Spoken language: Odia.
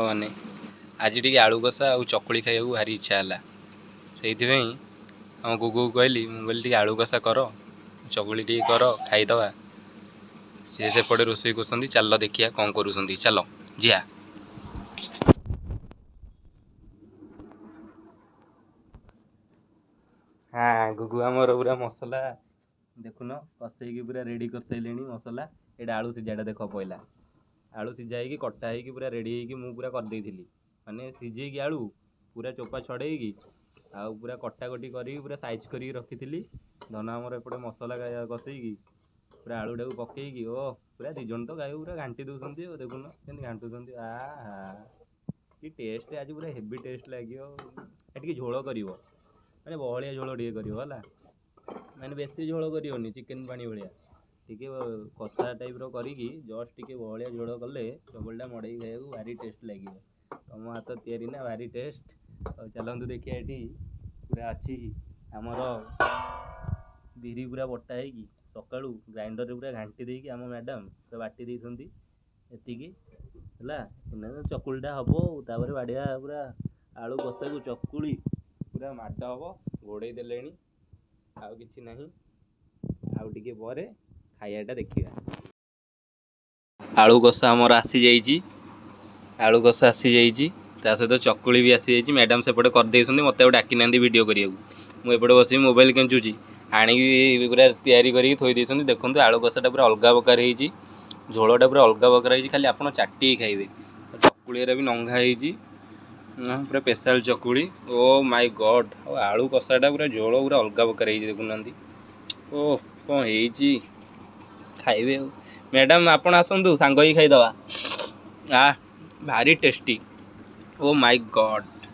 ମାନେ ଆଜି ଟିକେ ଆଳୁ କଷା ଆଉ ଚକୁଳି ଖାଇବାକୁ ଭାରି ଇଚ୍ଛା ହେଲା। ସେଇଥିପାଇଁ ଆମ ଗୁଗୁକୁ କହିଲି, ମୁଁ କହିଲି ଟିକେ ଆଳୁ କଷା କର, ଚକୁଳି ଟିକେ କର, ଖାଇଦେବା। ସିଏ ସେପଟେ ରୋଷେଇ କରୁଛନ୍ତି। ଚାଲ ଦେଖିବା କ'ଣ କରୁଛନ୍ତି। ଚାଲ ଯିଆ। ହଁ, ଗୁଗୁ ଆମର ପୁରା ମସଲା ଦେଖୁନ କଷେଇକି ପୁରା ରେଡ଼ି କରିସାରିଲେଣି ମସଲା। ଏଇଟା ଆଳୁ ସିଝାଟା ଦେଖ ପଇଲା। ଆଳୁ ସିଝା ହେଇକି, କଟା ହେଇକି, ପୁରା ରେଡ଼ି ହେଇକି ମୁଁ ପୁରା କରିଦେଇଥିଲି। ମାନେ ସିଝେଇକି, ଆଳୁ ପୁରା ଚୋପା ଛଡ଼େଇକି ଆଉ ପୁରା କଟାକଟି କରିକି ପୁରା ସାଇଜ୍ କରିକି ରଖିଥିଲି। ଧନ ଆମର ଏପଟେ ମସଲା କଷେଇକି ପୁରା ଆଳୁଟାକୁ ପକେଇକି ଓ ପୁରା ଦୁଇ ଜଣ ତ ଖାଇବାକୁ ପୁରା ଘାଣ୍ଟି ଦେଉଛନ୍ତି। ଆଉ ଦେଖୁନ କେମିତି ଘାଣ୍ଟୁଛନ୍ତି। ଆ କି ଟେଷ୍ଟ! ଆଜି ପୁରା ହେଭି ଟେଷ୍ଟ ଲାଗିବ। ଟିକେ ଝୋଳ କରିବ, ମାନେ ବହଳିଆ ଝୋଳ ଟିକେ କରିବ ହେଲା। ମାନେ ବେଶୀ ଝୋଳ କରିବନି, ଚିକେନ୍ ପାଣି ଭଳିଆ ଟିକେ କଷା ଟାଇପ୍ର କରିକି ଜଷ୍ଟ ଟିକେ ବହଳିଆ ଝୋଳ କଲେ ଚକୁଳିଟା ମଡ଼େଇକି ଖାଇବାକୁ ଭାରି ଟେଷ୍ଟ ଲାଗିବ। ତମ ହାତ ତିଆରି ନା, ଭାରି ଟେଷ୍ଟ। ଆଉ ଚାଲନ୍ତୁ ଦେଖିବା, ଏଠି ପୁରା ଅଛି ଆମର ବିରି ପୁରା ବଟା ହେଇକି, ସକାଳୁ ଗ୍ରାଇଣ୍ଡରରେ ପୁରା ଘାଣ୍ଟି ଦେଇକି ଆମ ମ୍ୟାଡ଼ାମ୍ ପୁରା ବାଟି ଦେଇଛନ୍ତି। ଏତିକି ହେଲା, ଏଇନା ଚକୁଳିଟା ହେବ ଆଉ ତାପରେ ବାଡ଼ିଆ ପୁରା ଆଳୁ କଷାକୁ ଚକୁଳି ପୁରା ମାଡ଼ ହେବ। ଘୋଡ଼େଇ ଦେଲେଣି, ଆଉ କିଛି ନାହିଁ। ଆଉ ଟିକେ ପରେ ଖାଇବାଟା ଦେଖିବା। ଆଳୁ କଷା ଆମର ଆସିଯାଇଛି। ଆଳୁ କଷା ଆସିଯାଇଛି, ତା ସହିତ ଚକୁଳି ବି ଆସିଯାଇଛି। ମ୍ୟାଡ଼ାମ୍ ସେପଟେ କରିଦେଇଛନ୍ତି। ମୋତେ ଆଉ ଡାକିନାହାନ୍ତି ଭିଡ଼ିଓ କରିବାକୁ। ମୁଁ ଏପଟେ ବସିକି ମୋବାଇଲ କେଞ୍ଚୁଛି। ଆଣିକି ପୁରା ତିଆରି କରିକି ଥୋଇ ଦେଇଛନ୍ତି। ଦେଖନ୍ତୁ, ଆଳୁ କଷାଟା ପୁରା ଅଲଗା ପ୍ରକାର ହେଇଛି। ଝୋଳଟା ପୁରା ଅଲଗା ପ୍ରକାର ହେଇଛି। ଖାଲି ଆପଣ ଚାଟିକି ଖାଇବେ। ଚକୁଳିରେ ବି ନଙ୍ଘା ହେଇଛି ପୁରା ସ୍ପେଶାଲ୍ ଚକୁଳି। ଓ ମାଇ ଗଡ଼୍! ଆଉ ଆଳୁ କଷାଟା ପୁରା ଝୋଳ ପୁରା ଅଲଗା ପ୍ରକାର ହେଇଛି। ଦେଖୁନାହାନ୍ତି, ଓ କ'ଣ ହେଇଛି! ଖାଇବେ ଆଉ। ମ୍ୟାଡ଼ାମ୍, ଆପଣ ଆସନ୍ତୁ, ସାଙ୍ଗ ହେଇକି ଖାଇଦେବା। ଆ ଭାରି ଟେଷ୍ଟି। ଓ ମାଇ ଗଡ଼୍!